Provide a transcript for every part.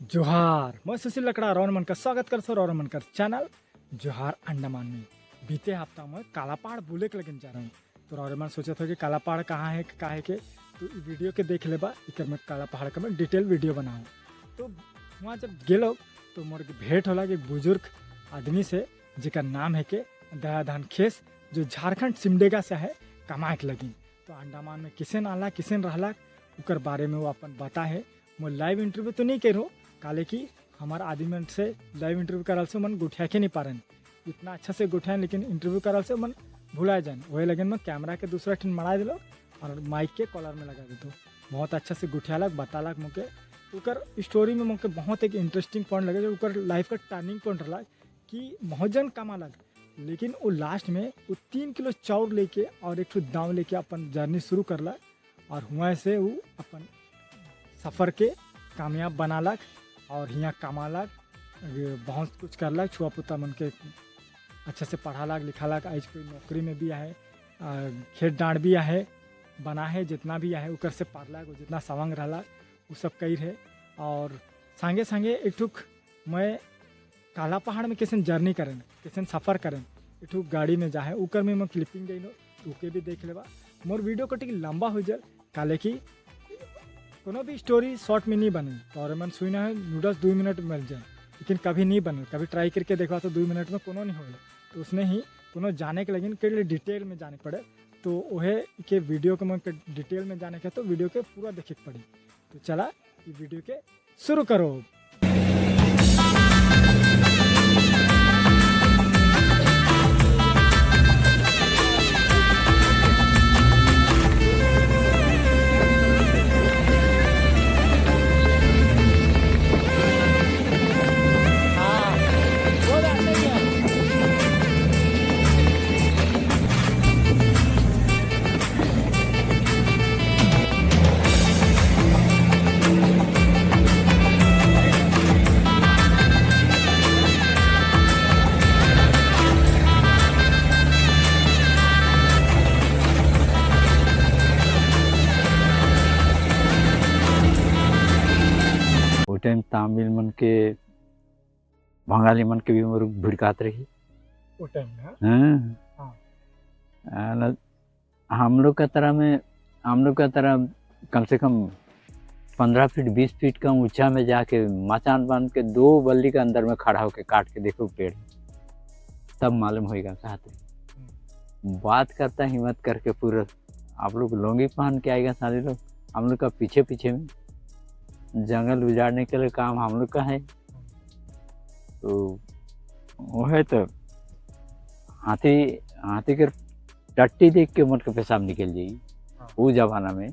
जोहार, मैं सुशील लकड़ा रौन मन का स्वागत कर रौन मन का चैनल जोहार अंडमान में। बीते हफ्ता में कालापहाड़ बुले के लेकिन जा रहे हैं, तो रौन मन सोचत हो कि कालापहाड़ कहाँ है काहे के, तो इ वीडियो के देख लेबा। इकर में कालापहाड़ का मैं डिटेल वीडियो बनाऊँ। तो वहाँ जब गेलो तो मोर के भेंट होला कि बुजुर्ग आदमी से, जेकर नाम है के दयाधान खेस, जो झारखंड सिमडेगा से है कमाए के लगी। तो अंडमान में किसन आला किसन रहला उकर बारे में वो अपन बता है। मैं लाइव इंटरव्यू तो नहीं करो, काले कि हमार आदमी मन से लाइव इंटरव्यू करल से मन गुठिया के नहीं पारन। इतना अच्छा से गुठिया, लेकिन इंटरव्यू करल से मन भुला जान। वही लगन मैं कैमरा के दूसरा ठिन मड़ा दिलो और माइक के कॉलर में लगा देतो। बहुत अच्छा से गुठियालक बतालक मुके। उकर स्टोरी में मुके बहुत एक इंटरेस्टिंग पॉइंट लगे, जो उकर लाइफ का टर्निंग पॉइंट रहा कि बहुत जन कमालक, लेकिन वो लास्ट में वो 3 किलो चाउर लेके और एक ठो दाव लेके अपन जर्नी शुरू करला और हुआ से वो अपन सफ़र के कामयाब बनालक और हियाँ कमालक, बहुत कुछ करलक, छुआ पुता मन के अच्छा से पढ़ालक लिखालक। आज कोई नौकरी में भी आहे, खेत डाँड़ भी आहे, बना है, जितना भी आहे उकर से पारलक, जितना सवंग रहला वो सब कई रहे। और संगे संगे एक ठुक मैं काला पहाड़ में कैसे जर्नी करें, कैसे सफ़र करें, एक ठुक गाड़ी में जाए उकर में मैं क्लिपिंग गई तो ओके भी देख लेबा। मोर वीडियो कटी लंबा हो जाए, काले कि कोनो भी स्टोरी शॉर्ट में नहीं बने। तो और मन सुना है नूडल्स 2 मिनट में मिल जाए, लेकिन कभी नहीं बने। कभी ट्राई करके देखा तो 2 मिनट में कोनो नहीं हो। तो उसने ही कोनो जाने के लगिन के लिए डिटेल में जाने पड़े, तो वह के वीडियो के मन के डिटेल में जाने के तो वीडियो के पूरा देखे के पड़ी। तो चला ये वीडियो के शुरू करो। वो टाइम तमिल मन के बंगाली मन के भी मोर भिड़कात रही वो टाइम में। हाँ। हाँ। हम लोग का तरह में, हम लोग का तरह कम से कम 15 फीट 20 फीट का ऊंचा में जाके मचान बांध के 2 बल्ली के अंदर में खड़ा होके काट के देखो पेड़, तब मालूम होएगा कहाँ थे बात करता। हिम्मत करके पूरा आप लोग लुंगी पहन के आएगा सारे लोग, हम लोग का पीछे पीछे में जंगल उजाड़ने के लिए काम हम लोग का है। तो वो है तो हाथी हाथी के टट्टी देख के मन के पेशाब निकल जाएगी। हाँ। वो जमाना में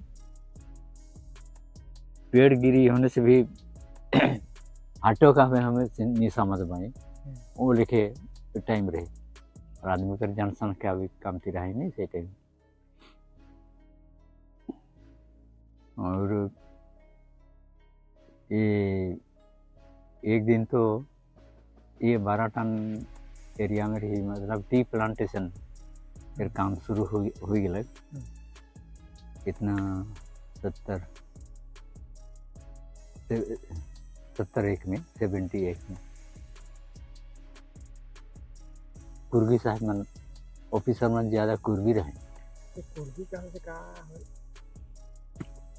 पेड़ गिरी होने से भी ऑटो का हमें नहीं समझ पाए, वो लिखे टाइम रहे और आदमी का जनसंख्या भी कमती रही नहीं से टाइम। और ये एक दिन तो ये 12 टन एरिया में रही, मतलब टी प्लांटेशन फिर काम शुरू हो गया। कितना 71 में, 71 में कुर्गी साहब मन ऑफिसर मन ज़्यादा कुर्गी रहे। कुर्गी कहाँ से कहाँ?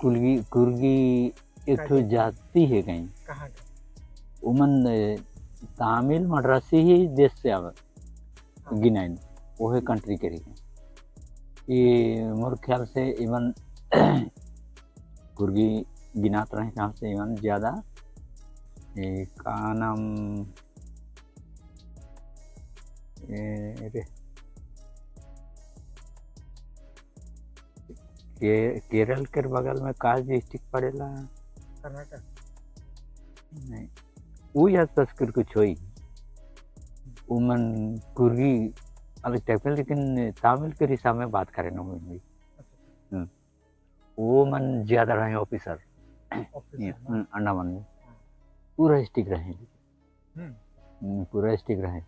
कुर्गी कुर्गी एक ठो जाति है कहीं। कहाँ का? उमन तमिल मद्रासी ही देश से आवे गिनाइन, वही कंट्री के रही। ये मोर ख्याल से इवन कुर्गी गिनात रहे कहाँ से इवन ज़्यादा ये का नाम केरल के बगल में का डिस्ट्रिक्ट पड़ेला? कर्नाटक नहीं, वो आसपास कर कुछ होई। उमन कुर्गी अलग टाइप के, लेकिन तमिल के हिसाब में बात करें ना हुई। वो मन ज़्यादा रहे ऑफिसर अंडमान में, पूरा स्टिक रहे, पूरा स्टिक रहे।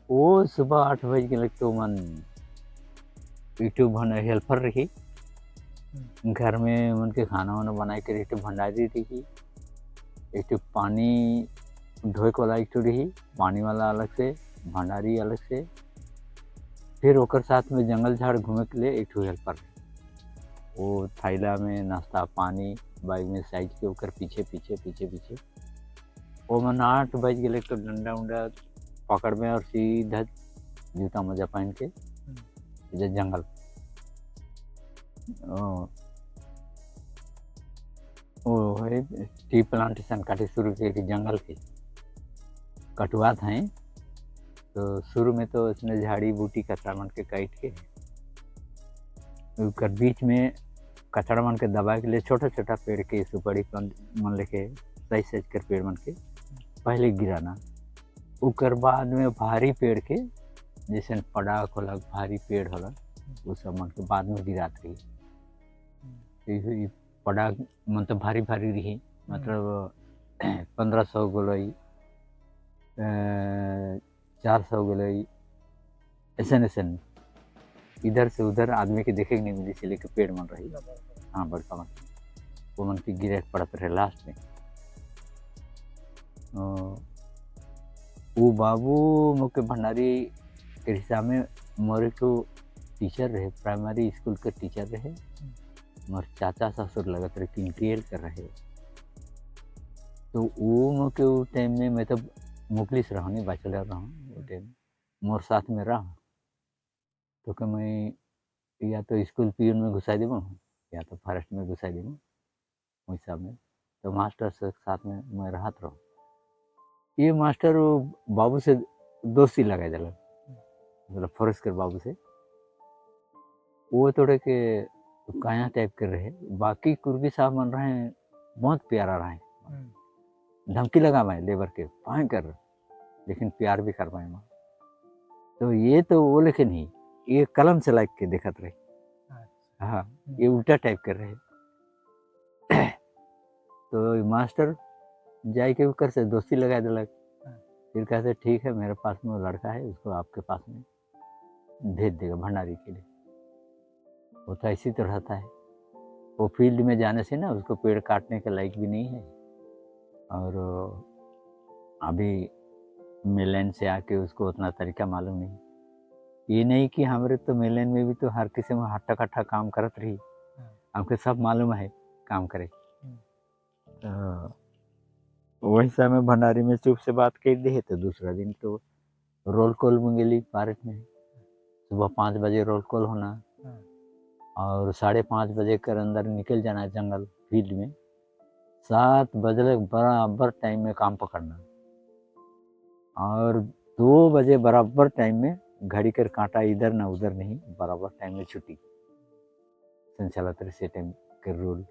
वो सुबह 8 बजे के लगते मन यूट्यूब हेल्पर रही, घर में उनके खाना वाना बनाए के रही, भंडारी रही। एक ठो पानी ढोए वाला एक ठो रही, पानी वाला अलग से, भंडारी अलग से, फिर ओकर साथ में जंगल झाड़ घूमे के लिए एक ठो हेल्पर रहे। वो थैला में नाश्ता पानी बाइक में साइज के ओकर पीछे पीछे पीछे पीछे। वो मन 8 बज गए तो डंडा उंडा पकड़ में और सीधा जूता मोजा पहन के इधर जंगल। ओ है टी प्लांटेशन काटे शुरू किए कि जंगल के कटुआत हैं। तो शुरू में तो इसने झाड़ी बूटी कचरा मन के काट के ओकर बीच में कचरा मन के दबाए के लिए छोटा छोटा पेड़ के सुपारी मन लेके साइज साइज कर पेड़ मन के पहले गिराना। ओकर बाद में भारी पेड़ के जैसे पड़ाक होला, भारी पेड़ होला, वो सब मन के बाद में गिरात रही। तो पड़ाक मन तो भारी भारी रही, मतलब 1500 गोलई, 400 गोलई, ऐसे ऐसे इधर से उधर आदमी के देखे नहीं मिली, इसलिए के पेड़ मन रही। हाँ, बड़का मन वो मन के गिरे पड़त रहे लास्ट में। वो बाबू मुख्य भंडारी के हिसाब में मोर एक टीचर रहे, प्राइमरी स्कूल के टीचर रहे, मोर चाचा ससुर लगत रहे, किंकेल कर रहे। तो वो मोके वो टाइम में मैं तो मुखलिस रहा नहीं, बैचलर रहा वो टाइम, मोर साथ में रहा। तो कि मैं या तो स्कूल पियून में घुसा देबो या तो फॉरेस्ट में घुसा देबो, वैसा में तो मास्टर से साथ में मैं रहत रहूँ। ये मास्टर वो बाबू से दोस्ती लगा दिलक, मतलब फॉरेस्ट के बाबू से। वो थोड़े के काया टाइप के रहे, बाकी कुर्गी साहब मन रहे बहुत प्यारा रहे, धमकी लगा पाए लेबर के भयंकर, लेकिन प्यार भी कर पाए वहाँ। तो ये तो वो लेकिन नहीं, ये कलम से लाइक के देखत रहे। हाँ, ये उल्टा टाइप कर रहे। तो मास्टर जाए के कर से दोस्ती लगा दिलक। फिर कहते ठीक है, मेरे पास में वो लड़का है, उसको आपके पास में भेज देगा भंडारी के लिए। वो तो ऐसी तो रहता है, वो फील्ड में जाने से ना उसको पेड़ काटने के लायक भी नहीं है। और अभी मेलन से आके उसको उतना तरीका मालूम नहीं। ये नहीं कि हमारे तो मेलन में भी तो हर किसी में हट्टा कट्ठा काम करत रही, हमके सब मालूम है काम करे। तो वही समय भंडारी में चुप से बात कर दी है। तो दूसरा दिन तो रोल कॉल में गेली पार्क में, सुबह 5 बजे रोल कॉल होना और 5:30 बजे कर अंदर निकल जाना जंगल फील्ड में, 7 बजे बराबर टाइम में काम पकड़ना और 2 बजे बराबर टाइम में घड़ी कर कांटा इधर ना उधर नहीं, बराबर टाइम में छुट्टी। संचालक से टाइम के रूल।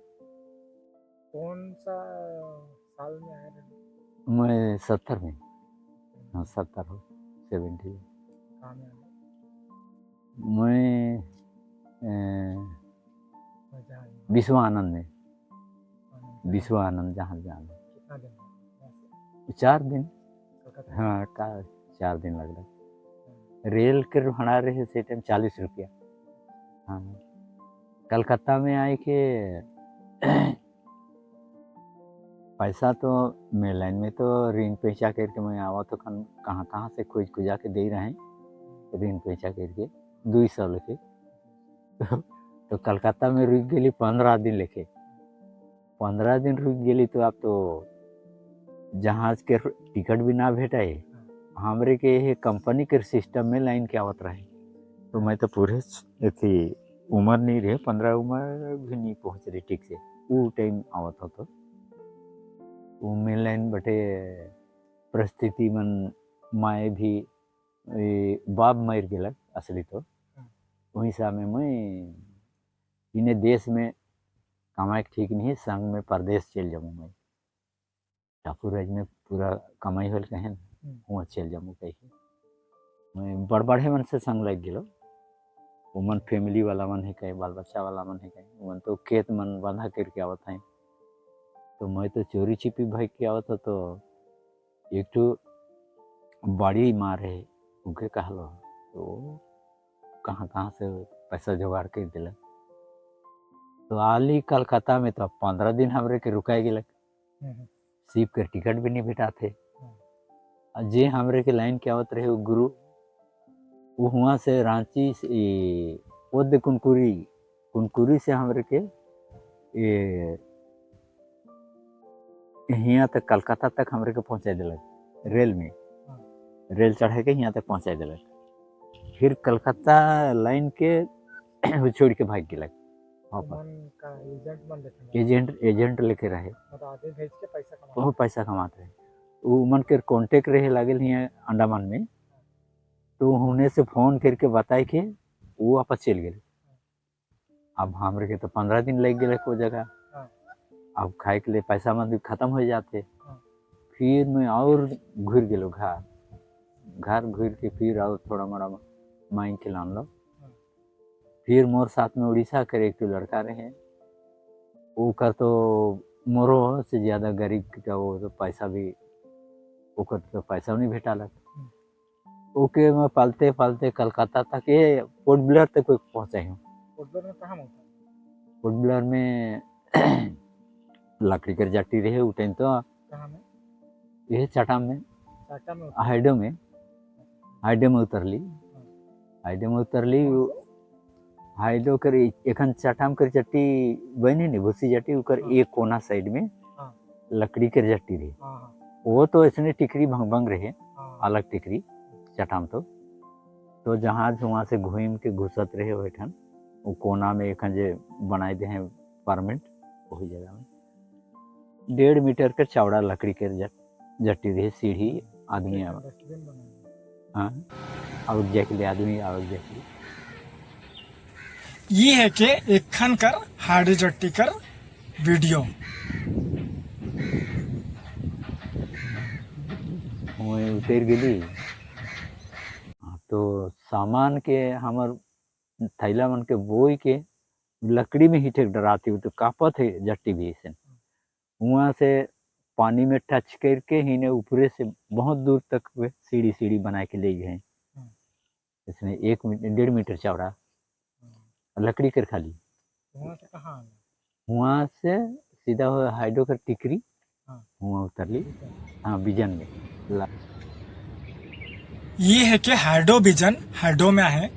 कौन सा साल में आए रहे? मैं 70 में, हाँ 70 हो, 70। कहाँ में आए? मैं विश्व आनंद में, विश्व आनंद जहाँ जहाँ। कितना दिन? 4 दिन। हाँ, का 4 दिन लग रहा। रेल के भाड़ा रहे से टाइम 40 रुपया। हाँ, कलकत्ता में आए के पैसा तो मैं लाइन में तो ऋण पैसा करके मैं आवा तो कहाँ कहाँ से खोज खुजा के दे रहे हैं ऋण पैसा करके 200 लेके। तो कलकत्ता में रुक गई 15 दिन लेके, 15 दिन रुक गई। तो आप तो जहाज के टिकट भी ना भेटाए हमरे के ये कंपनी के सिस्टम में लाइन के आवत रहे। तो मैं तो पूरे थी उम्र नहीं रहे, 15 उम्र भी नहीं पहुँच रही ठीक से वो टाइम आवत हो। तो वो मेन लाइन बटे परिस्थिति मन माए भी बाप मर गलक असली। तो वही समय मैं इन्हें देश में कमाए ठीक नहीं, संग में परदेश चल जाऊँ मैं, टापू राज में पूरा कमाई होल कहें वहाँ चल जाऊँ कही। मैं बड़ बड़े मन से संग लग गलो, वो मन फैमिली वाला मन है कहे, बाल बच्चा वाला मन है कहे, वो मन तो खेत मन बांधा करके आवत हैं। तो मैं तो चोरी छिपी भाई के आवत हो। तो एक तो बड़ी मार है उनके कहलो, तो कहाँ कहाँ से पैसा जुगाड़ कर दिलक। तो आली कलकत्ता में तो 15 दिन हमरे के रुकाई गलक। शिप के टिकट भी नहीं भेटाथे। आ जे हमरे के लाइन के आवत रहे वो गुरु, वो हुआ से रांची से ओद कुनकुरी, कुनकुरी से हमरे के ये हियाँ तक कलकत्ता तक हमरे के पहुँचा दिलक रेल में। रेल चढ़े के हियाँ तक पहुँचा दिलक। फिर कलकत्ता लाइन के वो छोड़ के भाग गेलक वापस। मन का एजेंट मन लेके? एजेंट, एजेंट लेके रहे। मतलब आदमी भेज के पैसा कमा बहुत पैसा कमाते रहे। वो मन के कांटेक्ट रहे लागल हियाँ अंडमान में, तो होने से फोन करके बताए के वो वापस चल गए। अब हमरे के तो 15 दिन लग गए वो जगह। अब खाए के लिए पैसा मन भी खत्म हो जाते। फिर मैं और घुर गेलो घर। घर घुर के फिर और थोड़ा मोड़ा मांग के लान लो। फिर मोर साथ में उड़ीसा के एक ठो लड़का रहे, ओकर तो मोरो से ज़्यादा गरीब का, वो तो पैसा भी, ओकर तो पैसा नहीं भेटालक। ओके मैं पालते पालते कलकत्ता तक, ये पोर्ट ब्लेयर तक पहुँचे हूँ। पोर्ट ब्लेयर में कहाँ होता? पोर्ट ब्लेयर में लकड़ी कर जाती रहे उ टाइम तो। कहाँ में? ये चाटाम में। टाटा में होता? हाइडो में, हाइडो में उतरली, हाइडो में उतरली। हाइडो कर एखन चाटाम कर चट्टी बनी नहीं, भूसी जट्टी, ओकर एक कोना साइड में लकड़ी कर जट्टी रही। हाँ हाँ वो तो ऐसने टिकरी भंग भंग रहे। अलग टिकरी चटाम तो जहाज वहाँ से घूम के घुसत रहे वहीठन वो कोना में, एखन जे बनाए दे हैं परमानेंट, वही जगह में 1.5 मीटर के चौड़ा लकड़ी के जट्टी रहे, सीढ़ी आदमी आवा डस्टबिन बनाए। हाँ, आवक जाए के लिए, आदमी आवक जाए के लिए। ये है कि एखन कर हाड़ी जट्टी कर वीडियो। वहीं उतर गेली। हाँ, तो सामान के हमर थैला मन के बोई के लकड़ी में ही ठेक डराती हुई तो कांपत है जट्टी भी ऐसे, वहाँ से पानी में टच करके ही ने ऊपरे से बहुत दूर तक वे सीढ़ी सीढ़ी बना के ले गए। इसमें 1 मीटर 1.5 मीटर चौड़ा लकड़ी कर खाली। वहाँ से कहाँ आना? वहाँ से सीधा हो हाइड्रो कर टिकरी। वहाँ उतरली, हाँ, बिजन में। ये है कि हाइडो बिजन, हाइडो में है।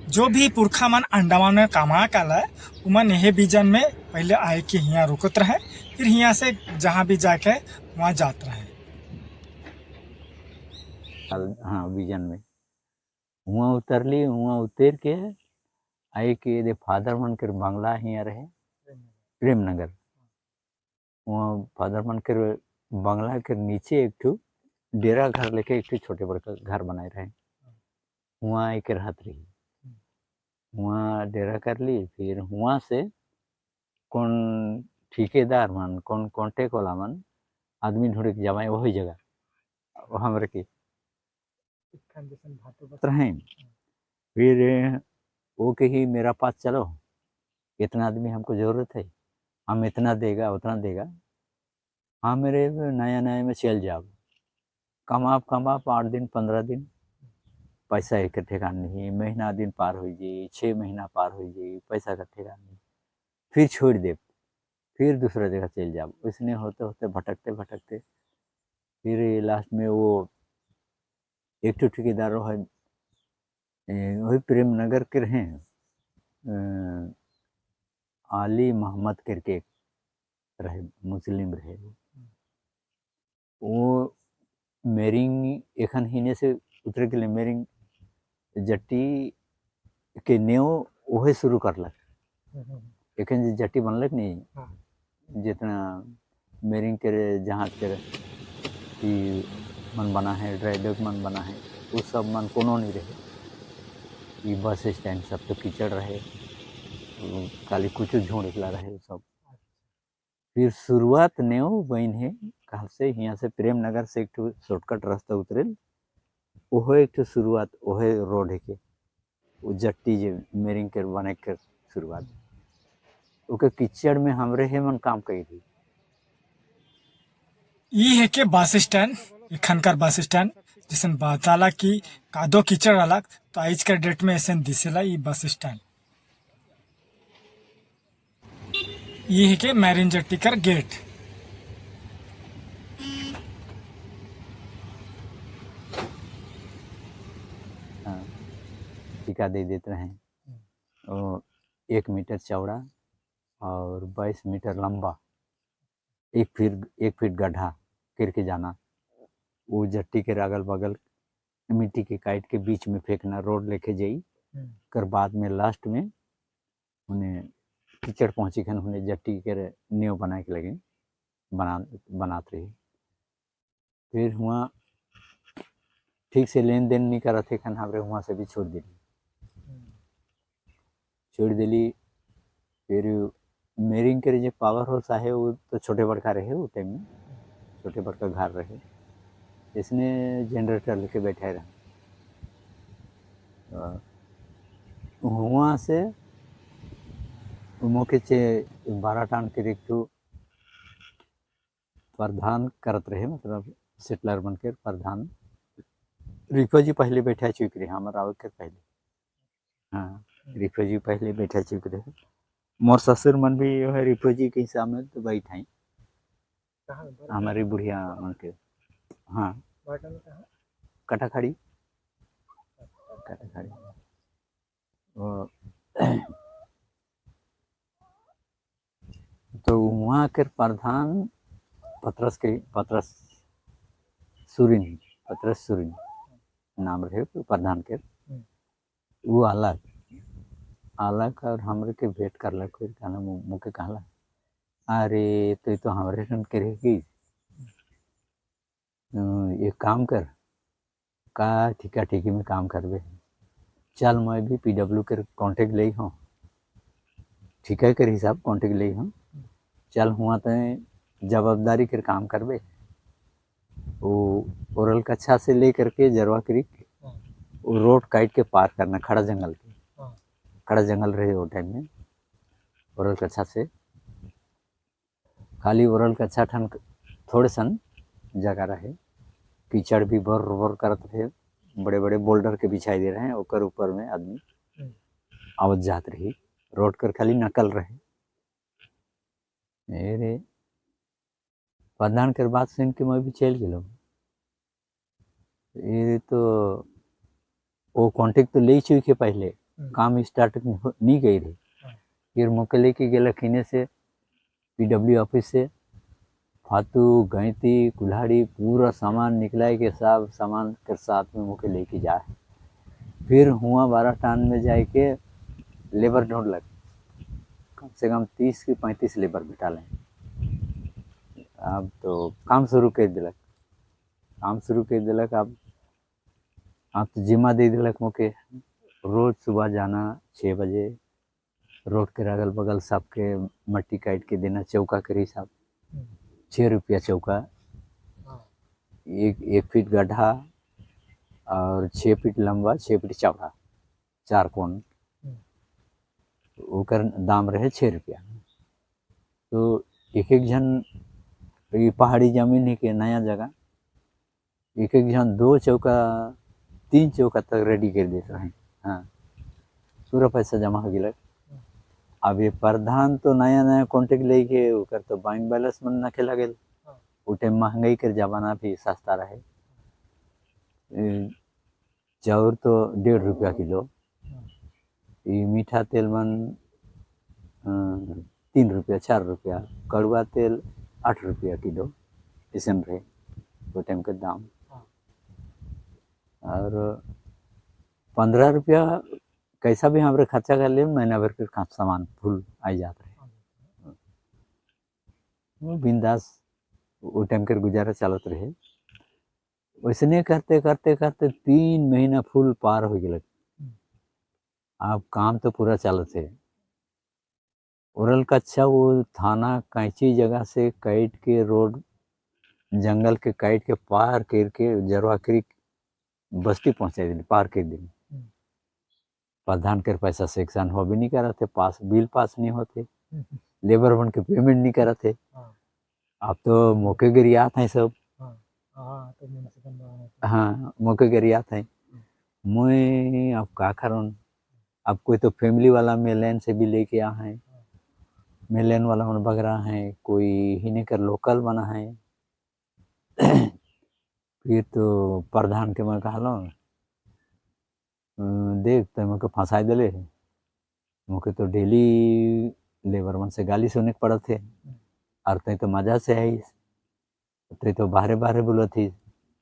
जो भी पुरखा मन अंडमान में कमा काला है, उमन यही बिजन में पहले आए के हियाँ रुकत रहे, फिर हियाँ से जहाँ भी जाके वहाँ जात रहे। हाँ, बिजन में वहाँ उतरली। वहाँ उतर के आई के दे फादर मन के बंगला हियाँ रहे प्रेमनगर। वहाँ फादर मन के बंगला के नीचे एक ठो डेरा घर लेके एक ठो छोटे बड़का घर बनाए रहे, वहाँ एक रहत रही। वहाँ डेरा कर ली। फिर वहाँ से कौन ठेकेदार मन, कौन कॉन्टेक्ट वाला मन आदमी ढूंढे के जमाए वही जगह वो हमरे के रहे। फिर वो के ही मेरा पास चलो, इतना आदमी हमको जरूरत है, हम इतना देगा, उतना देगा। हाँ, मेरे नया नया में चल जाओ, कमाप कमाप 8 दिन 15 दिन, पैसा एक ठिकान नहीं। महीना दिन पार हो जाई, 6 महीना पार हो जाई, पैसा का ठिकान नहीं। फिर छोड़ दे, फिर दूसरा जगह चल जाओ। इसने होते होते, भटकते भटकते फिर लास्ट में वो एक ठो ठेकेदार है, वही प्रेमनगर के रहे, आली मोहम्मद करके एक रहे, मुस्लिम रहे। वो मेरिंग एखन हिने से उतरे के लिए मेरिंग जट्टी के नेव वही शुरू करलक। एखन जे जट्टी बनलक नहीं, जितना मेरिंग के जहाज के ई मन बना है, ड्राइडक मन बना है, वो सब मन कोनो नहीं रहे। ई बस स्टैंड सब तो कीचड़ रहे, वो खाली कुछ झोड़ निकला रहे वो सब। फिर शुरुआत नेव बन है कहाँ से? यहाँ से प्रेमनगर से एक ठो शॉर्टकट रास्ता उतरेल, ओहो एक ठो शुरुआत ओहे रोड है के वो जट्टी जे मेरिंग के बने के शुरुआत। ओके कीचड़ में हमरे हे मन काम करी थी। ई है के बस स्टैंड, एखनकर बस स्टैंड जिसन बताला की कादो कीचड़ अलग, तो आज के डेट में ऐसे दिसेला ई बस स्टैंड। ये है के मैरिन जट्टी कर गेट। ठेका दे देते रहे। और 1 मीटर चौड़ा और 22 मीटर लंबा, 1 फीट गड्ढा करके जाना, वो जट्टी के अगल बगल मिट्टी के काट के बीच में फेंकना, रोड लेके जाई। कर बाद में लास्ट में उन्हें कीचड़ पहुँची खन, उन्हें जट्टी के नेव बनाए के लगे बनात रही। फिर हुआ ठीक से लेन देन नहीं करत थे खन हमरे, वहाँ से भी छोड़ दिली। छोड़ दिली। फिर मेरिंग के जो पावर हाउस आहे, वो तो छोटे बड़का रहे, वो टाइम में छोटे बड़का घर रहे, इसने जनरेटर लेके बैठे रहे। वहाँ से मोके चे बाराटान के एक ठो प्रधान करत रहे, मतलब सेटलर बन के प्रधान रिफो जी पहले बैठा चुक रहे हमार आवे के पहले। हाँ, रिफो जी पहले बैठा चुक रहे। मोर ससुर मन भी जो है रिफो जी के हिसाब में तो बैठाई। कहाँ? हमारी बुढ़िया मन के, हाँ। बाराटान में कहाँ? कटाखाड़ी, कटाखाड़ी। वो तो वहाँ के प्रधान पतरस के पतरस सुरिन, पतरस सुरिन नाम रहे प्रधान के। वो अलग अलग और हमरे के भेंट करलक। फिर कहला, मुके कहला, "अरे, तो ये तो हमरे सन के रहे की एक काम कर, का ठिका ठिकी में काम करबे, चल मैं भी पीडब्ल्यू के कांटेक्ट ले हूँ, ठिका के हिसाब कांटेक्ट ले हूँ, चल हुआ ते जवाबदारी के काम करबे।" वो ओरल कच्छा से ले करके जरवा क्रिक वो रोड काट के पार करना, खड़ा जंगल के। खड़ा जंगल रहे वो टाइम में। ओरल कच्छा से खाली ओरल कच्छा ठन थोड़े सन जगह रहे, कीचड़ भी भर भर करत रहे, बड़े बड़े बोल्डर के बिछाई दे रहे हैं, ओकर ऊपर में आदमी आवत जात रही, रोड कर खाली नकल रहे। अरे, प्रधान कर बात सुन के मैं भी चल गेलो। ये तो वो कांटेक्ट तो ले चुके पहले। काम स्टार्ट नहीं गई रही। फिर मोके लेके गेला खीने से, पीडब्ल्यू ऑफिस से फातू, गैंती, कुल्हाड़ी, पूरा सामान निकलाए के सब सामान के साथ में मोके लेके जाए। फिर हुआ 12 टान में जाए के लेबर ढूंढलक, कम से कम 30 की 35 लेबर बिठा लें। अब तो काम शुरू कर दिलक, काम शुरू कर दिलक। अब तो जिम्मा दे दिलक मोके, रोज सुबह जाना 6 बजे, रोड के अगल बगल सबके मट्टी काट के देना, चौका के हिसाब। 6 रुपया चौका। एक एक फीट गड्ढा और 6 फीट लंबा, 6 फीट चौड़ा, चार कोन। ओकर दाम रहे 6 रुपया। तो एक एक जन, ये पहाड़ी जमीन है के नया जगह, एक एक जन दो चौका, तीन चौका तक रेडी कर देते रहे। हाँ, पूरा पैसा जमा हो गया। अब ये प्रधान तो नया नया कॉन्टेक्ट लेके, ओकर तो बैंक बैलेंस मन नखे लगल। उ टाइम महंगाई के जमाना भी, सस्ता रहे। चाउर तो 1.5 रुपया किलो। ये मीठा तेल मन 3 रुपया, 4 रुपया, कड़ुआ तेल 8 रुपया किलो, ऐसन रहे वो टाइम के दाम। और 15 रुपया कैसा भी हमारे खर्चा कर लिए, महीना भर के सामान फुल आई जात रहे। वो बिंदास वो टाइम के गुजारा चलत रहे। वैसने करते करते करते 3 महीना फुल पार हो गए। अब काम तो पूरा चलत है। ओरल कच्छा, वो थाना कैंची जगह से काट के, रोड जंगल के काट के पार करके जरवा क्रिक बस्ती पहुंचा दिली, पार कर दिली। प्रधान के पैसा सेक्शन हो भी नहीं करते, पास बिल पास नहीं होते, लेबर बन के पेमेंट नहीं करते। अब तो मौके गिरियात हैं सब। हाँ, तो म्यूनसिपल में। हाँ, मौके गिरियात हैं। मैं अब का करूँ? अब कोई तो फैमिली वाला मेलेन से भी लेके आ है, मेलेन वाला मन बगरा है, कोई ही कर लोकल बना है। फिर तो प्रधान के मैं कहलो देख तो मोके फंसाए दिले, मोके तो डेली लेबर मन से गाली सुने के पड़त है और तय तो मजा से आईस, तय तो बाहरे बाहरे बोलत ही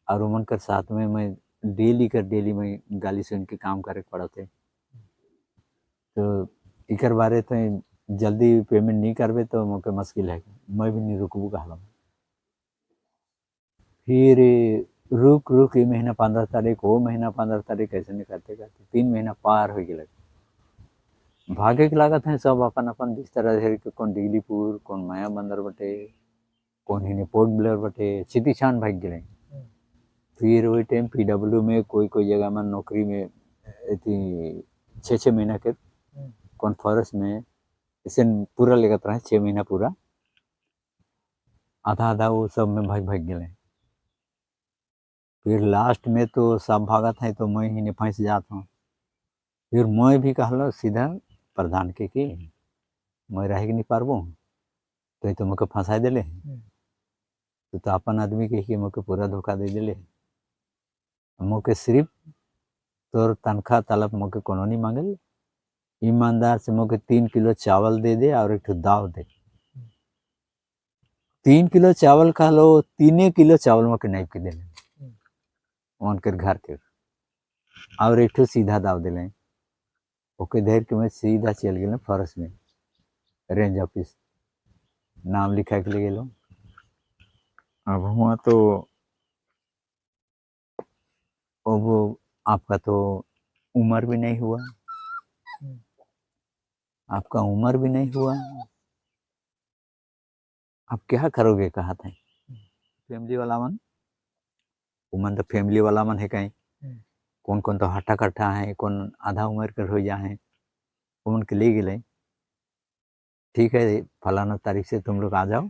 और उमन कर साथ में मैं डेली कर डेली मैं गाली सुन के काम करे के पड़त है। तो इकर बारे तो जल्दी पेमेंट नहीं करबे तो मोके मुश्किल है, मैं भी नहीं रुकबू कहला। फिर रुक रुक ये महीना 15 तारीख, वो महीना 15 तारीख, ऐसे नहीं करते करते 3 महीना पार हो गया। भागे के लागत है सब अपन अपन बिस्तर धर के, कौन डिगलीपुर, कौन माया बंदर बटे, कौन हिने पोर्ट ब्लेयर बटे, चिती छान भाग गए। फिर वही टाइम पीडब्ल्यू में कोई कोई जगह में नौकरी में अथी 6-6 महीना के, कौन फॉरेस्ट में ऐसे पूरा लेकर रहे 6 महीना पूरा, आधा आधा वो सब में भाग भाग गए। फिर लास्ट में तो सब भागत है तो मैं ही ने फंस जात हूँ। फिर मैं भी कहलो सीधा प्रधान के कि मैं रह के नहीं पारबो, तो तो मोके फंसा दिले, तो अपन आदमी के कि मोके पूरा धोखा दे दिले, मोके सिर्फ तोर तनख्वाह तलब मोके कोनो नहीं मांगल, ईमानदार से मोके 3 किलो चावल दे दे और एक ठो दाव दे। 3 किलो चावल खा लो, 3 किलो चावल मोके नाइप के देले उनके घर के, और एक ठो सीधा दाव दिले। ओके धर के मैं सीधा चल गए फॉरेस्ट में, रेंज ऑफिस नाम लिखा के ले गेलो। अब हुआ तो अब आपका तो उम्र भी नहीं हुआ, आपका उम्र भी नहीं हुआ, आप क्या करोगे कहा था। फैमिली वाला मन, उमन तो फैमिली वाला मन है कहीं, कौन कौन तो हट्टा कट्ठा है, कौन आधा उम्र कर हो जा है, उमन के ले गए। ठीक है फलाना तारीख से तुम लोग आ जाओ,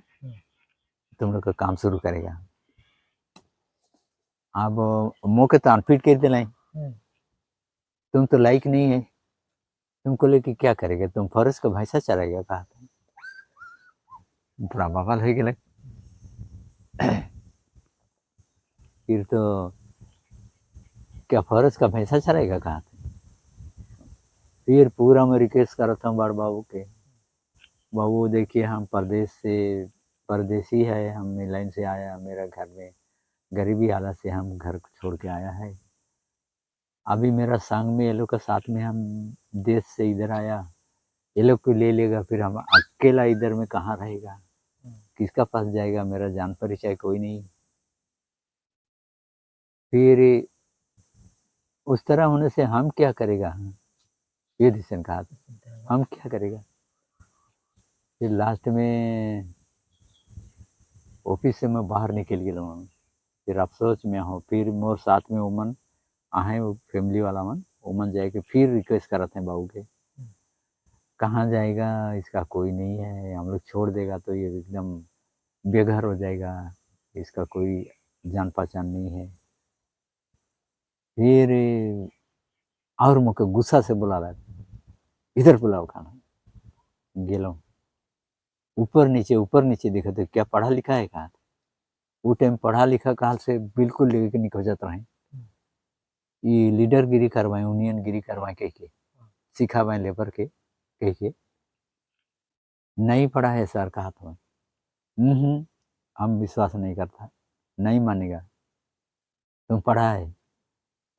तुम लोग का काम शुरू करेगा। अब मोके तो अनफिट कर दिलाई, तुम तो लायक नहीं है, तुमको लेके क्या करेगा, तुम फॉरेस्ट का भैंसा चराएगा कहा था। पूरा बवाल हो गया। फिर तो क्या फॉरेस्ट का भैंसा चराएगा कहा था। फिर पूरा मैं रिक्वेस्ट कर रहा था बड़ बाबू के, बाबू देखिए हम परदेश से, परदेसी है, हम लाइन से आया, मेरा घर में गरीबी हालत से हम घर छोड़ के आया है, अभी मेरा संग में ये लोग के साथ में हम देश से इधर आया, ये लोग को ले लेगा, फिर हम अकेला इधर में कहाँ रहेगा, किसका पास जाएगा, मेरा जान परिचय कोई नहीं। फिर उस तरह होने से हम क्या करेगा, ये दिशन कहा हम क्या करेगा। फिर लास्ट में ऑफिस से मैं बाहर निकल गया हूँ, फिर अफसोस में हूँ। फिर मोर साथ में उमन आहे, वो फैमिली वाला मन, उमन जाके फिर रिक्वेस्ट करते हैं बाबू के, कहाँ जाएगा, इसका कोई नहीं है, हम लोग छोड़ देगा तो ये एकदम बेघर हो जाएगा, इसका कोई जान पहचान नहीं है। फिर और मुझे गुस्सा से बुला रहा, इधर बुलाओ खाना, गेलो ऊपर नीचे देखा तो क्या पढ़ा लिखा है कहा, वो टाइम पढ़ा लिखा कहा से बिल्कुल लेके नहीं हो जाता रहे, ये लीडर गिरी करवाए, यूनियन गिरी करवाए कह के सिखावाए लेबर के कह के, नहीं पढ़ा है सर कहा था, हम विश्वास नहीं करता, नहीं मानेगा, तुम पढ़ा है,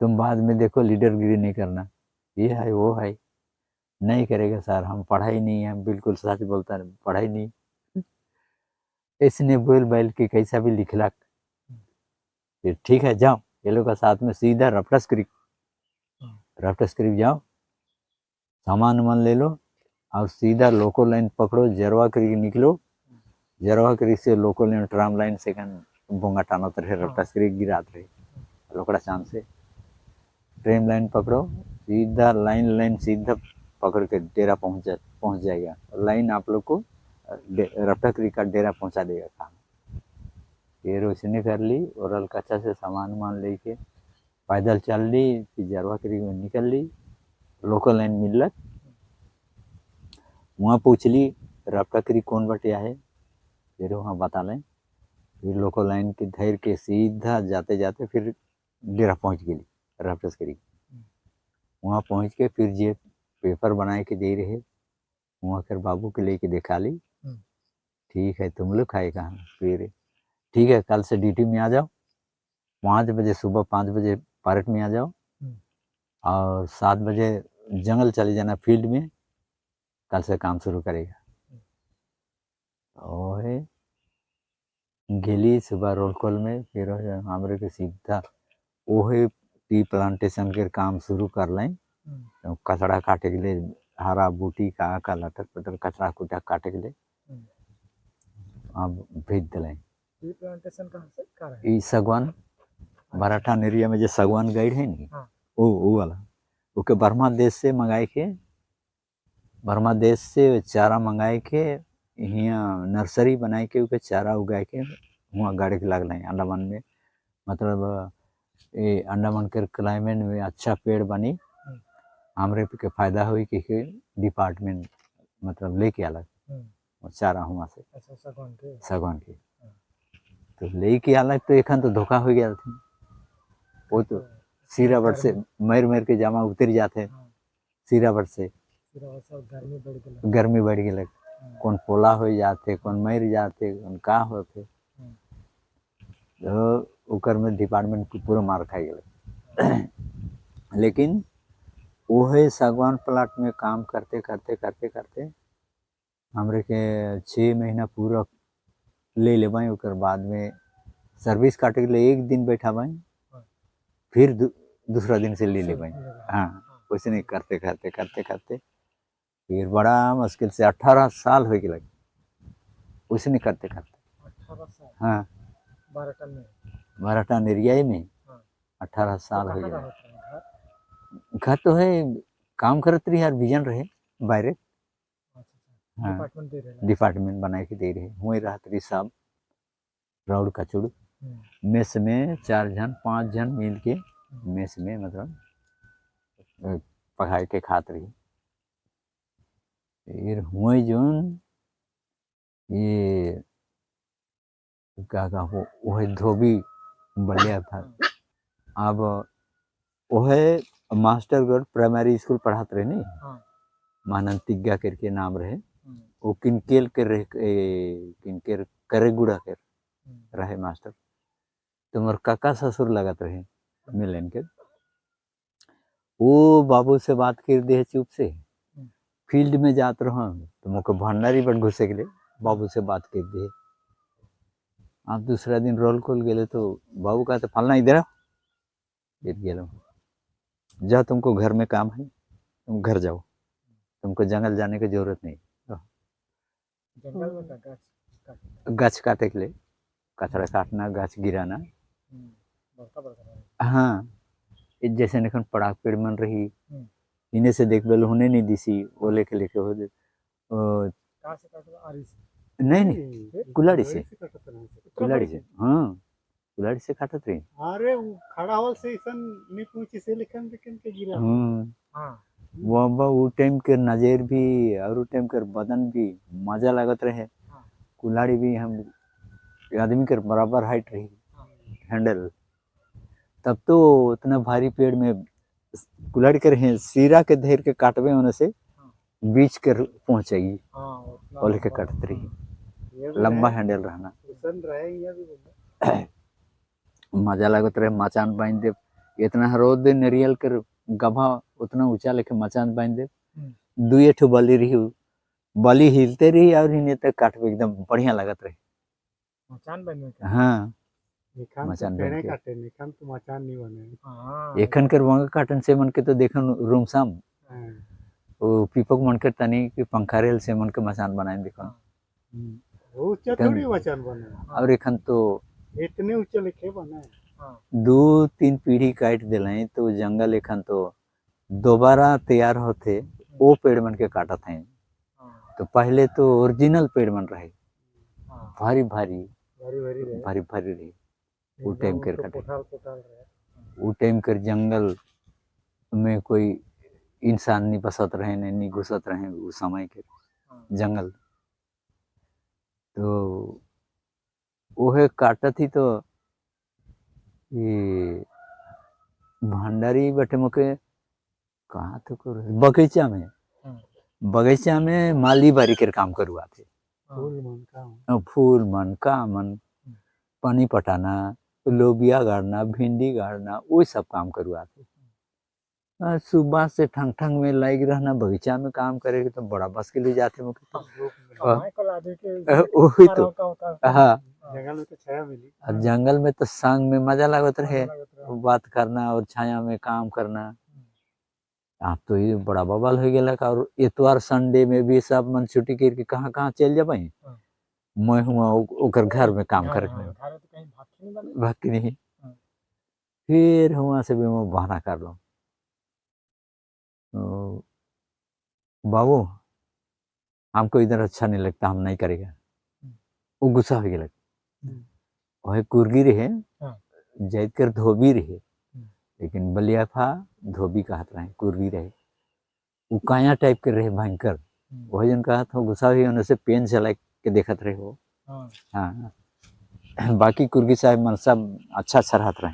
तुम बाद में देखो लीडर गिरी नहीं करना, ये है वो है, नहीं करेगा सर, हम पढ़ा ही नहीं है, हम बिल्कुल सच बोलता है, पढ़ा ही नहीं। इसने बोल बैल के कैसा भी लिखला, फिर ठीक है जाओ ये लोग का साथ में सीधा रफ्टस क्रीक, रफ्टस क्रीक जाओ, सामान वामान ले लो और सीधा लोको लाइन पकड़ो, जरवा क्रीक निकलो, जरवा क्रीक से लोको लाइन ट्राम लाइन से कन बोंगा टानत रहे, रफ्टस क्रीक गिरात रहे लोकड़ा चांद से, ट्रेन लाइन पकड़ो सीधा लाइन लाइन सीधा पकड़ के डेरा पहुंच जाएगा, लाइन आप लोग को रफ्टा क्रीक का डेरा पहुंचा देगा काम। फिर उसने कर ली और अलकच्चा से सामान वामान लेके पैदल चल ली, फिर जरवा क्रीक में निकल ली, लोकल लाइन मिलत, वहाँ पूछ ली रफ्टा क्रीक कौन बटिया है, फिर वहाँ बता लें, फिर लोकल लाइन के धैर्य के सीधा जाते जाते फिर डेरा पहुँच गई रफ्टस क्रीक। वहाँ पहुँच के फिर जे पेपर बनाए के दे रहे वहाँ कर बाबू के लेके दिखा ली। ठीक है, तुम लोग खाए कहाँ? फिर ठीक है, कल से ड्यूटी में आ जाओ, 5 बजे, सुबह 5 बजे पार्क में आ जाओ और 7 बजे जंगल चले जाना फील्ड में, कल से काम शुरू करेगा। ओहे गेली सुबह रोल कॉल में। फिर हमरे के सीधा ओहे टी प्लांटेशन के काम शुरू कर लें। तो कचरा काटे के लिए, हरा बूटी का का लटर पटर कचरा कुटा काटे के लिए अब भेज दिलें। टी प्लांटेशन कहाँ से का रहे? ई सागवान, भराठान एरिया में जो सागवान गाइड है नी, वो वाला, ओके बर्मा देश से मंगाए के, बर्मा देश से चारा मंगाए के, हियाँ नर्सरी बनाए के, ओके चारा उगाए के वहाँ गाड़े के लागल है अंडमान में। मतलब ये अंडमान के क्लाइमेट में अच्छा पेड़ बनी, हमरे के फायदा हुई कि डिपार्टमेंट मतलब लेके आलक चारा हुआ से। अच्छा, सागवान के। सागवान के। तो लेके आलक तो एखन तो धोखा हो गया थी। वो तो सिराबट से मैर मैर के जामा उतर जाते। सिराबट से। सिराबट से गर्मी बढ़ गया। गर्मी बढ़ गई। कौन पोला हो जाते, कौन मर जाते, कौन का होते। तो ओकर में डिपार्टमेंट के पूरा मार खाई गए। लेकिन वही सागवान प्लाट में काम करते करते करते करते हमरे के 6 महीना पूरा ले लेबै। ओकर बाद में सर्विस काटे के लिए एक दिन बैठा। फिर दूसरा दिन से ले लेबै। हाँ, वैसे नहीं करते करते करते करते फिर बड़ा मुश्किल से 18 साल हो गए वैसे नहीं करते करते। 18 साल? हाँ। 12 टन में? भराठान एरिया ही में। 18 साल तो हो कहाँ गया। रहत रहे घर? घर तो है, काम करत रही यार, बिजन रहे बाहरे। अच्छा। हाँ। डिपार्टमेंट दे रहे? डिपार्टमेंट बना के दे रहे, वहीं रहत रही सब राउड कचुड़। मेस में चार जन, पांच जन मिल के मेस में मतलब पकाए के खात रही। फिर हुए जोन ये का का वो वही धोबी बलिया था। अब वह मास्टरगढ़ प्राइमरी स्कूल पढ़ाते रहे नहीं। महानंद तिग्गा करके नाम रहे। वो किनकेल के रहे, किनकेर करेगुड़ा के रहे मास्टर। तो मोर काका ससुर लगत रहे मिलन के। वो बाबू से बात कर दे चुप से। फील्ड में जात रहो तो मोको भंडारी पर घुसे के लिए बाबू से बात कर दिए। आप दूसरा दिन रोल कॉल गेले तो बाबू कहते, फलना इधर आओ। फिर गेलो, जाओ, तुमको घर में काम है, तुम घर जाओ, तुमको जंगल जाने की जरूरत नहीं। जंगल में का गाछ काटे? गाछ काटे के लिए, कचरा काटना, गाछ गिराना। बड़का बड़का रहे? हाँ, ये जैसे निखन पड़ाक पेड़ मन रही, इन्हें से देख बेल होने नहीं दिसी, वो लेके लेके हो कहाँ से काटे, आरी से? नहीं, कुल्हाड़ी से। काटत रहे। कुल्हाड़ी से, हाँ, कुल्हाड़ी से काटत रही। अरे, वो खड़ा होल से ऐसन नहीं पूछी से लेकिन लेकिन के गिरा। वो वो टाइम के नजर भी और वो टाइम के बदन भी मजा लागत रहे। कुल्हाड़ी भी हम आदमी के बराबर हाइट रही। हैंडल तब तो उतना भारी पेड़ में कुल्हाड़ी के रहे, सिरा के धैर के काटवे होने से बीच के पहुंचेगी। हाँ, उतना और लेके लंबा। काटत रही। ये भी लंबा रहे, हैंडल रहना। उसन रहे ये भी बोला। मजा लागत रहे। मचान बांध दे इतना रोज दिन, नरियल के गभा उतना ऊंचा लेके मचान बांध दे। दुए ठो बलि रही, बलि हिलते रही और इन्हें तक काटवे, एकदम बढ़िया लागत रहे। मचान बन के? हाँ। निखान तो मचान पेड़े बन के। काटे, निखान तो मचान नहीं बने। एखन कर वंगा काटन से मन के तो देखन रूम साम। वो पीपक मन के तनी के पंखा रेल से मन के मचान बनाए देखन। वो ऊंचा थोड़ी मचान बने। और एखन तो इतने ऊंचे लिखे बने। दो तीन पीढ़ी काट दिले तो जंगल एखन तो दोबारा तैयार होते, वो पेड़ मन के काटत हैं। तो पहले तो ओरिजिनल पेड़ मन रहे। भारी भारी। भारी भारी रहे। भारी भारी रहे वो टाइम एकदम के तो काटे। पोठाल पोठाल रहे। वो टाइम कर जंगल में कोई इंसान नहीं बसत रहे, नहीं नहीं घुसत रहे उस समय के। जंगल तो वो काटत ही तो ये भंडारी बटे मोके। कहाँ तो करो बगीचा में। बगीचा में माली बारी के काम करवाते। फूल मन का। फूल मन का मन, पानी पटाना, लोबिया गाड़ना, भिंडी गाड़ना, वो सब काम करवाते। सुबह से ठंग ठंग में लाग रहना बगीचा में काम करे के तो बड़ा बस के लिए जाते मुझे तो। धूप में। कमाए को लादे के वही तो। का होता। हाँ। जंगल में तो छाया मिली। अब जंगल में तो संग में मजा लागत रहे। मजा लागत रहे। बात करना और छाया में काम करना। आप तो ये बड़ा बवाल हो गया। और इतवार संडे में भी सब मन छुट्टी करके कहाँ कहाँ चल जब। हाँ। मैं हुआ ओकर घर में काम करे। हाँ, घर तो कहीं भाग नहीं बने। बाकी नहीं। हाँ। फिर हुआ से भी मैं बहाना कर लो, तो बाबू, हमको इधर अच्छा नहीं लगता, हम नहीं करेगा। वो गुस्सा हो गया। वही कुर्गी रहे। हाँ। जैत कर धोबी रहे, लेकिन बलियाफा धोबी कहत रहे, कुर्गी रहे। वो काया टाइप के रहे भयंकर। वही जन कहत हो, गुस्सा हुई उन्हें से पेन चला के देखत रहे हो। हाँ, बाकी कुर्गी साहब मन सब अच्छा अच्छा रहत रहे।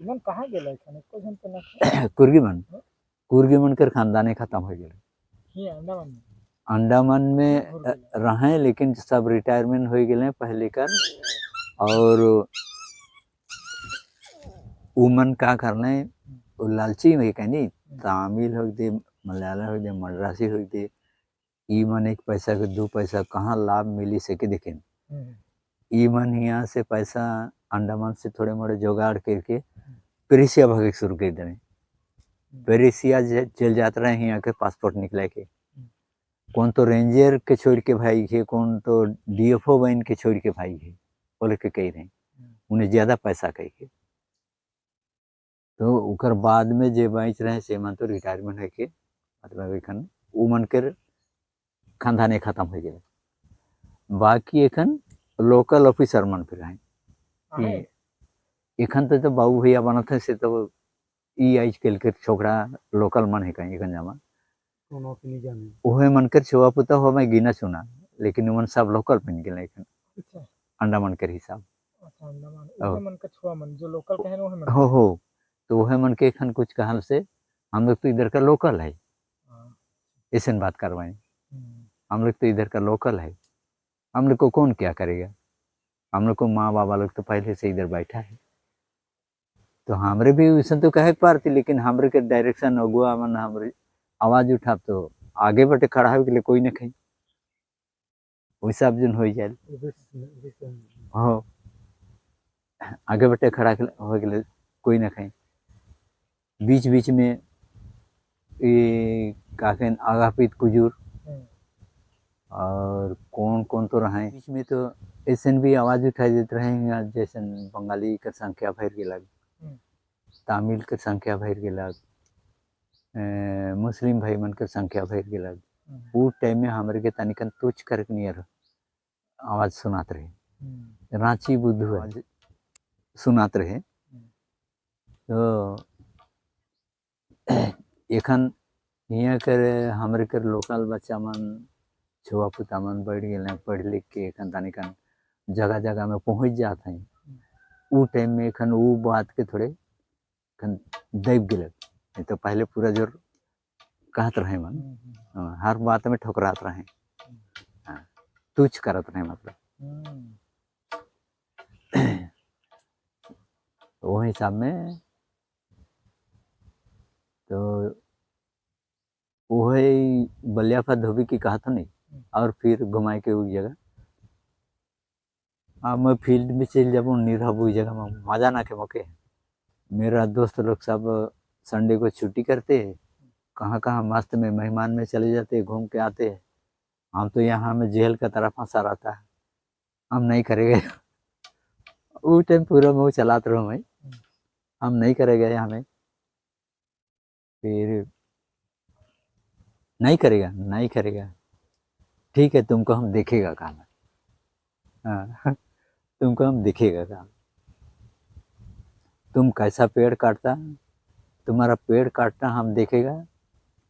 इमन कहाँ गेल एखन? एको झन तो ना। कुर्गी मन, कुर्गी मन कर खानदाने खत्म हो गए। ही अंडमान में? अंडमान में घुर गेलै। रहे, लेकिन सब रिटायरमेंट हो गए पहले कर। और उमन का करने, वो लालची में कहनी, तमिल हो दे, मलयालम हो दे, मद्रासी हो दे, ई मन एक पैसा के दो पैसा कहाँ लाभ मिली से के देखें। ई मन यहाँ से पैसा अंडमान से थोड़े मोड़े जुगाड़ करके पेरिसिया भागे के शुरू कर देने। पेरिसिया चल जात रहे यहाँ के पासपोर्ट निकले के। कौन तो रेंजर के छोड़ के भाई है, कौन तो डीएफओ बन के छोड़ के भाई है, बोले के कही रहे उन्हें ज़्यादा पैसा कही के। तो ओकर बाद में जे बच रहे से मन तो रिटायरमेंट है के, मतलब एखन उ मन के खानदाने खत्म हो गए। बाकी एखन लोकल ऑफिसर मन फिर हैं। आहे। एखन तो बाबू भैया बनत है से तो ई आज कल के छोकरा लोकल मन है कहीं एखन जमा। कोनो के नहीं जाने। ओहे मन कर छुआ पुता हो मैं गिना चुना, लेकिन उमन सब लोकल बन गए एखन। अंडमान के हिसाब। अच्छा, अंडमान उहे मन का छुआ मन जो लोकल कहे उहे मन। हो, तो वह मन के एखन कुछ कहल से हम लोग तो इधर का लोकल है। ऐसे बात करवाएं। हम लोग तो इधर का लोकल है, हम लोग को कौन क्या करेगा? हम लोग को माँ बाबा लोग तो पहले से इधर बैठा है। तो हमरे भी वैसे तो कहे पारती, लेकिन हमरे के डायरेक्शन अगुआ मन हमरे आवाज उठा तो आगे बढ़े खड़ा हो के लिए कोई न कहीं वैसा अब जन हो जाए। हो आगे बढ़े खड़ा हो के लिए कोई न कहीं। बीच बीच में ये का कहें, आगापीत कुजूर और कौन कौन तो रहे बीच में, तो ऐसे भी आवाज़ उठा देते रहे हैं, जैसे बंगाली के संख्या भर गेलक, तमिल के संख्या भर गेलक, मुस्लिम भाई मन के संख्या भर गेलक। उ टाइम में हमरे के तनिकन तुच्छ करके नियर आवाज़ सुनात रहे। रांची बुद्ध आवाज़ सुनात रहे। तो एखन हियाँ कर हमरे कर लोकल बच्चा मन छुआ पुता मन बढ़ गए, पढ़ लिख के एखन तनिकन जगह जगह में पहुँच जात हैं। उ टाइम में एखन उ बात के थोड़े एखन दब गए, नहीं तो पहले पूरा जोर कहत रहे मन। हाँ, हर बात में ठुकरात रहे। हाँ, तुच्छ करत रहे मतलब। तो वो हिसाब में तो वही बलियाफा धोबी की कहा था नहीं। और फिर घुमाए के उस जगह। हाँ, मैं फील्ड में चल जब नहीं रहा उस जगह में मजा ना के मौके। मेरा दोस्त लोग सब संडे को छुट्टी करते हैं, कहाँ कहाँ मस्त में मेहमान में चले जाते, घूम के आते हैं। हम तो यहाँ में जेल का तरफ फंसा रहता है, हम नहीं करेंगे। वो टाइम पूरा मुँह चलाते रहो मैं, हम नहीं करेंगे यहाँ में, फिर नहीं करेगा, नहीं करेगा, ठीक है, तुमको हम देखेगा कहा। हाँ, तुमको हम देखेगा कहा, तुम कैसा पेड़ काटता, तुम्हारा पेड़ काटना हम देखेगा,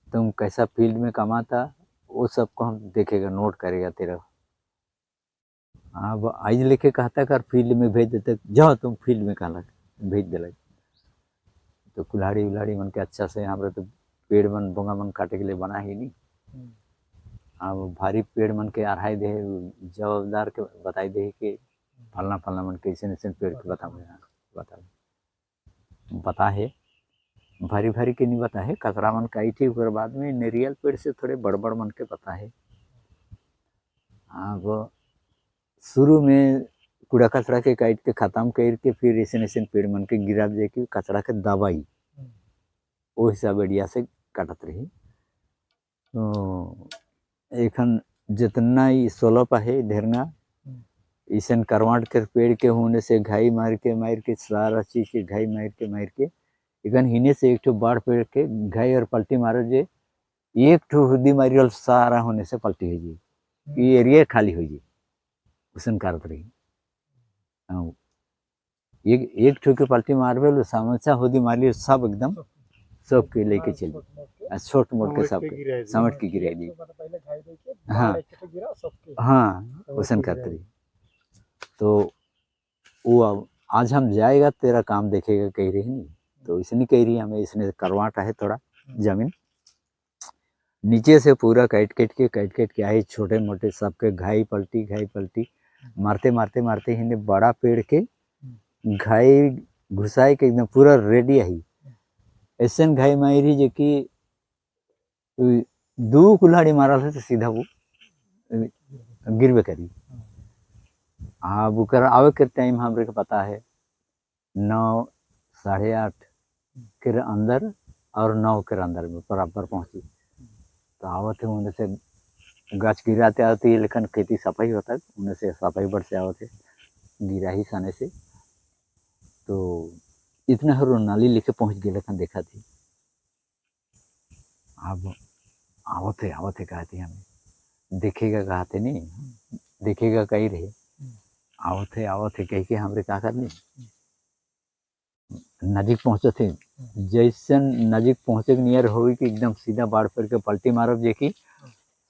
तुम कैसा फील्ड में कमाता वो सबको हम देखेगा, नोट करेगा तेरा। अब आज लेके कहता कर फील्ड में भेज देते, जाओ तुम फील्ड में कहलक भेज दिलक। तो कुल्हाड़ी उल्हाड़ी मन के अच्छा से हमरा तो पेड़ मन बोंगा मन काटे के लिए बना ही नहीं। अब भारी पेड़ मन के अढ़ाई दे, जवाबदार के बताई दे कि फलना फलना मन के ऐसे ऐसे पेड़ के बता बता बता है, भारी भारी के नहीं बता है, कचरा मन काई थी। उसके बाद में नारियल पेड़ से थोड़े बड़ बड़ मन के पता है। अब शुरू में कूड़ा कचरा के काट के खत्म करके फिर ऐसे ऐसे पेड़ मन के गिरा जाए के कचरा के दवाई वो हिसाब एरिया से काटत रही। तो एखन जितना ही सोलप है ढेरना ऐसन करवाट के पेड़ के होने से घाई मार के सारा चीज के घाई मार के एखन हिने से एक ठो बाढ़ पेड़ के घाई और पलटी मारो जे एक ठो हुदी मारी और सारा होने से पलटी हो जी, ये एरिया खाली हो जी, उसन करत रही। एक एक ठो के पलटी मारबे लो समोसा हुदी मारी सब एकदम सब के लेके चल छोट मोट के सब के समट के गिरा दी। हाँ हाँ उसन करत रही। तो वो अब आज हम जाएगा तेरा काम देखेगा कह रही नहीं, तो इसने कह रही हमें इसने करवाटा है थोड़ा जमीन नीचे से पूरा काट काट के आए छोटे मोटे सबके घाई पलटी मारते मारते मारते ही बड़ा पेड़ के घाई घुसाए के एकदम पूरा रेडी आई। ऐसे घाई मारी जो कि दो कुल्हाड़ी मारल है तो सीधा वो गिरबे करी। अब ओकर आवे के टाइम हमरे के पता है 9 साढ़े 8 के अंदर और 9 के अंदर में बराबर पहुँची। तो आवत है उन्हें से गाछ गिराते आते ये लेकिन खेती सफाई होता है उन्हें से सफाई बढ़ से आवत है गिरा ही सने से। तो इतना हर नाली लेके पहुँच गए लेकिन देखा थी। अब आवत है कहती हमें देखेगा कहते नहीं देखेगा कहीं रहे आवत है कह के हमरे क्या करनी नजीक पहुँचे थे। जैसे नजीक पहुँचे नियर हो कि एकदम सीधा बाढ़ पर के पलटी मारब जे कि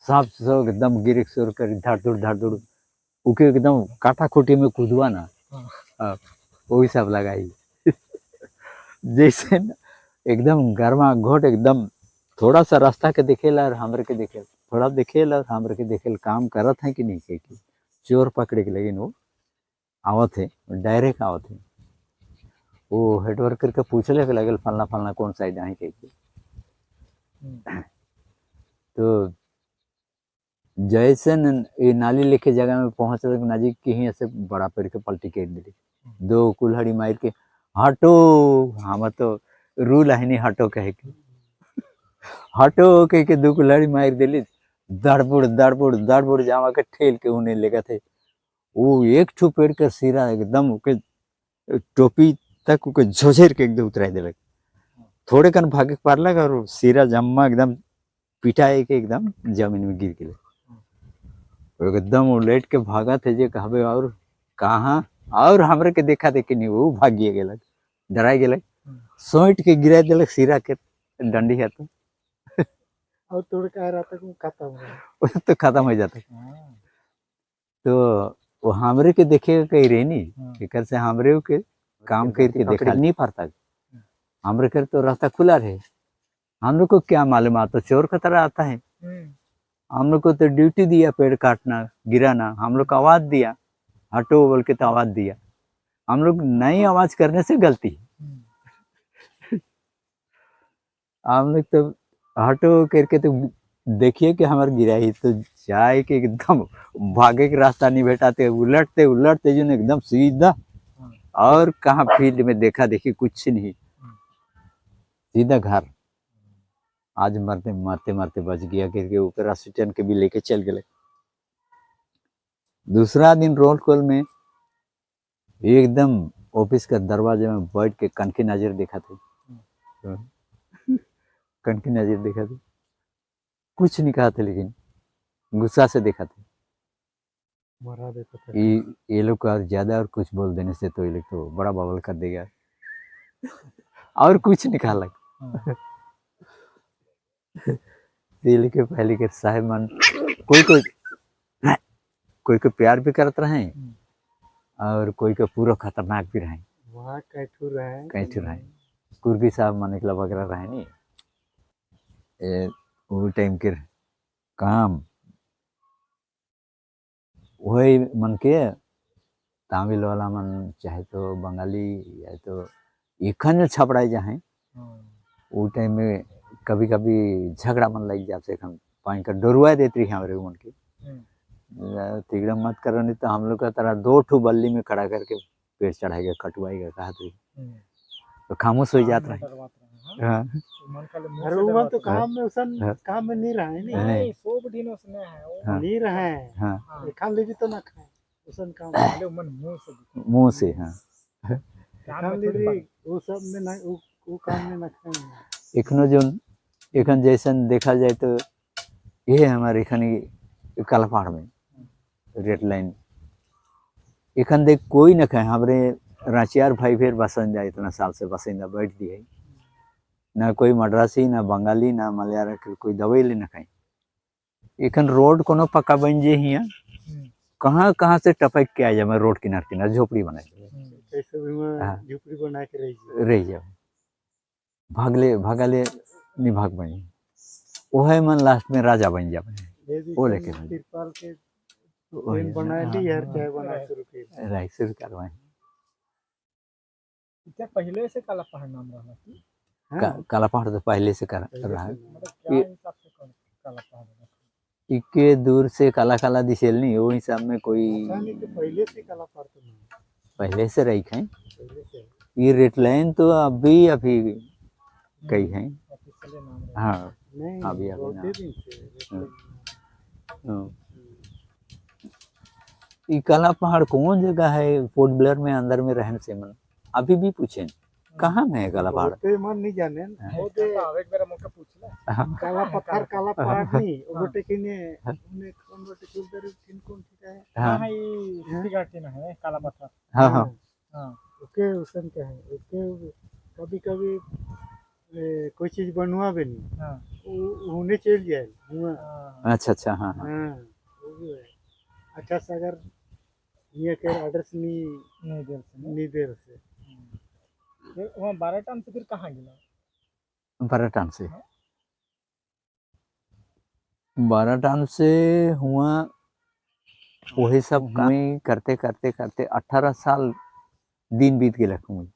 सब सब एकदम गिर सुर कर धड़ धुड़ उके एकदम काटा खूटी में कूदवा ना वही सब लगाई। जैसे एकदम गर्मा घोट एकदम थोड़ा सा रास्ता के देखेला और हमरे के देखेला थोड़ा देखेला और हमरे के देखेला काम करत है कि नहीं के कि चोर पकड़े के लेकिन वो आवत है डायरेक्ट आवत है। वो हेड वर्कर के पूछले के लगल फलना फलना कौन साइड आहे के। तो जैसे ये नाली लेके जगह में पहुँच नजीक की ही ऐसे बड़ा पेड़ के पलटी के दिली दो कुल्हाड़ी मार के हटो। हम तो रूल है नहीं हटो कहे के हटो कह के दो कुल्हाड़ी मार दिली दड़बुड़ दड़बुड़ दड़बुड़ जावा के ठेल के उन्हें लेगा थे। वो एक ठो पेड़ के सिरा एकदम ओके टोपी तक ओके झोझेर के एकदम उतरा दिलक। थोड़े कन भागे पारलक और सिरा जम्मा एकदम पिटाए के एकदम जमीन में गिर गए। एकदम वो लेट के भागा थे जे कहबे और कहाँ और हमरे के देखा देखी नहीं वो भागिए गेलक डराई गेलक सोइट के गिरा दिलक सिरा के डंडी है तो और तोड़ के आ रहा था खत्म हो तो खत्म हो जाता। तो वो हमरे के देखे कही रहे नहीं एकर से हमरे के काम करके देखा नहीं पड़ता। हमरे के तो रास्ता खुला रहे, हम लोग को क्या मालूम आता चोर खतरा आता है। हम लोग को तो ड्यूटी दिया पेड़ काटना गिराना, हम लोग को आवाज दिया हटो बोल के तो आवाज दिया। हम लोग नई आवाज करने से गलती हम लोग तो हटो करके तो देखिए कि हमारे गिराई तो जाए के एकदम भागे के रास्ता नहीं भेटाते उलटते उलटते जो एकदम सीधा और कहाँ फील्ड में देखा देखी कुछ नहीं सीधा घर। आज मरते मरते मरते बच गया करके ऊपर असिस्टेंट के भी लेके चल गए। दूसरा दिन रोल कॉल में एकदम ऑफिस का दरवाजे में बैठ के कनकी नजर देखा थे कनकी नजर देखा थे कुछ नहीं कहा थे लेकिन गुस्सा से देखा थे। मरा देता था ये लोग को और ज्यादा और कुछ बोल देने से तो ये लोग तो बड़ा बवाल कर देगा और कुछ नहीं कहा लग ये लोग के पहले के साहेब मन कोई कोई कोई को प्यार भी करते रहे और कोई को पूरा खतरनाक भी रहे। वहाँ कैठू रहे कैठू रहे कुर्गी साहब मन निकला वगैरह रहे नहीं। वो टाइम के काम वही मन के तमिल वाला मन चाहे तो बंगाली या तो एखन छपड़ाई जाए। वो टाइम में कभी कभी झगड़ा मन लग जाते, एखन पानी का डरुआ देती रही हमारे मन के, तिगड़ा मत करो नहीं तो हम लोग का तरह दो ठो बल्ली में खड़ा करके पेड़ चढ़ाएगा कटवाएगा कहा तो खामोश हो जात रहे। हाँ। अरे वो तो काम में उसन काम में नहीं रहा है। नहीं नहीं सोब दिन उसने है वो। हाँ। नहीं रहा है। हाँ। खान ले भी तो ना खाए उसन काम मन मुंह से मुंह से। हाँ, खान ले भी वो सब में ना वो काम में ना खाए। एखनो जोन एखन जैसन देखा जाए तो ये हमारे एखन कालापहाड़ में रेड लाइन एखन देख कोई न खाए। हमारे रांचियार भाई फिर बसंदा इतना साल से बसंदा बैठ दिए ना कोई मद्रासी ना बंगाली ना मलयाला के कोई दवाई ले ना खाए। एखन रोड कोनो पक्का बन जे हिया कहाँ कहाँ से टपक के आ जाए रोड किनार किनार झोपड़ी बनाए कैसे भी झोपड़ी बना के रह जाओ भागले भागले नहीं भाग बनी वह मन लास्ट में राजा बन जाए वो लेके तिरपाल के बना ली यार चाय बना शुरू की राय शुरू करवाए। क्या पहले से काला पहाड़ नाम रहा थी? काला पहाड़ तो पहले से कर रहा है। मतलब क्या हिसाब से काला पहाड़ है? इके दूर से काला काला दिसेल नहीं वो हिसाब में कोई नहीं तो पहले से काला पहाड़ तो नहीं पहले से रही है। ये रेड लाइन तो अभी अभी कई है। हाँ नहीं अभी अभी ना। ये काला पहाड़ कौन जगह है पोर्ट ब्लेयर में अंदर में रहने से मन अभी भी पूछे कहाँ में है काला पहाड़? मन नहीं जाने एक बार मौका पूछ ले। काला पत्थर काला पहाड़ नहीं वो गोटे किने उन्हें कौन गोटे कुल किन कौन ठीक है। हाँ ये घाटी में है काला पत्थर। हाँ हाँ हाँ ओके उसन क्या है ओके कभी कभी कोई चीज बनवा भी नहीं। हाँ उन्हें चल जाए हुआ। अच्छा अच्छा हाँ हाँ वो भी है। अच्छा से अगर ये के एड्रेस नहीं देर से नहीं देर से वहाँ 12 टन से फिर कहाँ गिला? 12 टन से 12 टन से हुआ वही सब काम करते करते करते 18 साल दिन बीत गए हुई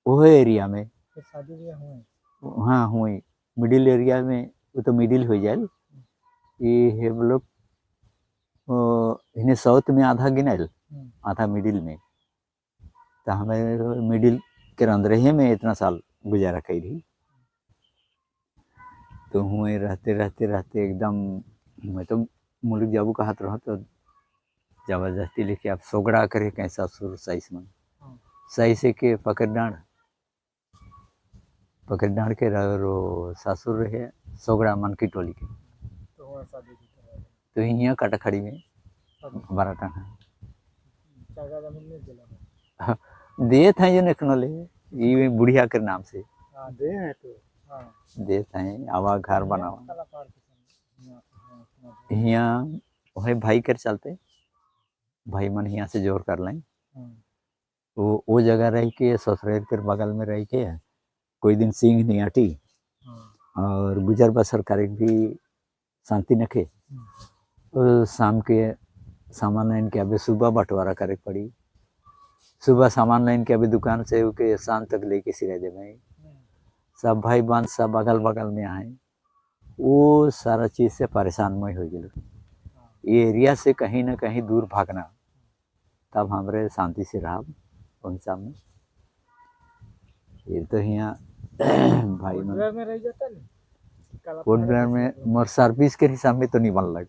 वही एरिया में। शादी भी हुए? हाँ हुई मिडिल एरिया में वो तो मिडिल हो जाए ये है लोग इन्हें साउथ में आधा गिनाल आधा मिडिल में तो हमें मिडिल के अंदर ही में इतना साल गुजारा कर रही तो हुए रहते रहते रहते एकदम मैं तो मुल्क जाबू कहत रहो तो जबरदस्ती लेके आप सोगड़ा करे कैसा सुर साइज में सही से के पकड़ डाँड़ के रो ससुर रहे सोगड़ा मन की टोली के तो यहाँ काटाखड़ी में 12 टन दे था ये नखनले ये बुढ़िया के नाम से दे है तो दे था आवा घर बनावा यहाँ वही भाई कर चलते भाई मन यहाँ से जोर कर लें वो जगह रह के ससुराल के बगल में रह के कोई दिन सिंह नहीं आटी और गुजर बसर करे भी शांति नखे। तो शाम के सामान लाइन के अभी सुबह बंटवारा करे पड़ी सुबह सामान लाइन के अभी दुकान से के शाम तक लेके सिरा दे भाई सब भाई बंद सब अगल बगल में आए वो सारा चीज़ से परेशान में हो गए। ये एरिया से कहीं ना कहीं दूर भागना तब हमारे शांति से रहा उन सब में। ये तो यहाँ भाई मन में रह जाता नहीं पोर्ट ब्लेयर में मोर सर्विस के हिसाब में तो नहीं बन लग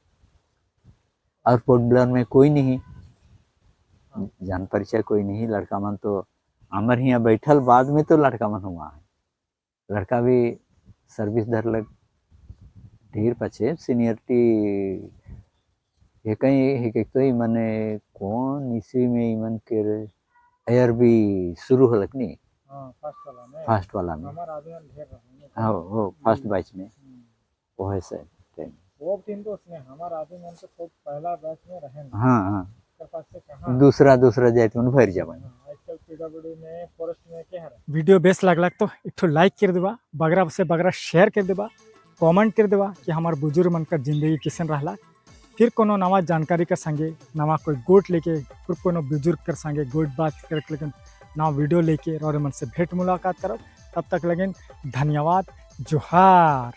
और पोर्ट ब्लेयर में कोई नहीं जान परिचय कोई नहीं लड़का मन तो अमर यहाँ बैठल बाद में तो लड़का मन हुआ है लड़का भी सर्विस धर लग ढेर पछे सीनियरिटी एक एक तो ही मने कौन इसी में इमन के एयर भी शुरू होलक नहीं फर्स्ट वाला में हाँ हो फर्स्ट बैच में वो है सर टाइम वो दिन तो उसने हमारा आदमी मन तो खूब पहला बैच में रहे। हाँ हाँ दूसरा दूसरा जाए तो भर जाए। आजकल पीडब्ल्यूडी में फॉरेस्ट में के हर वीडियो बेस लगलक तो एक ठो लाइक कर देबा बगरा से बगरा शेयर कर देबा कमेंट कर देवा कि हमार बुजुर्ग मन का जिंदगी कैसन रहला। फिर कोनो नवा जानकारी के संगे, नवा कोई गोट लेके, फिर कोनो बुजुर्ग कर संगे गोट बात करके, लेकिन नवा वीडियो लेके और मन से भेंट मुलाकात करब। तब तक लगेन धन्यवाद, जोहार।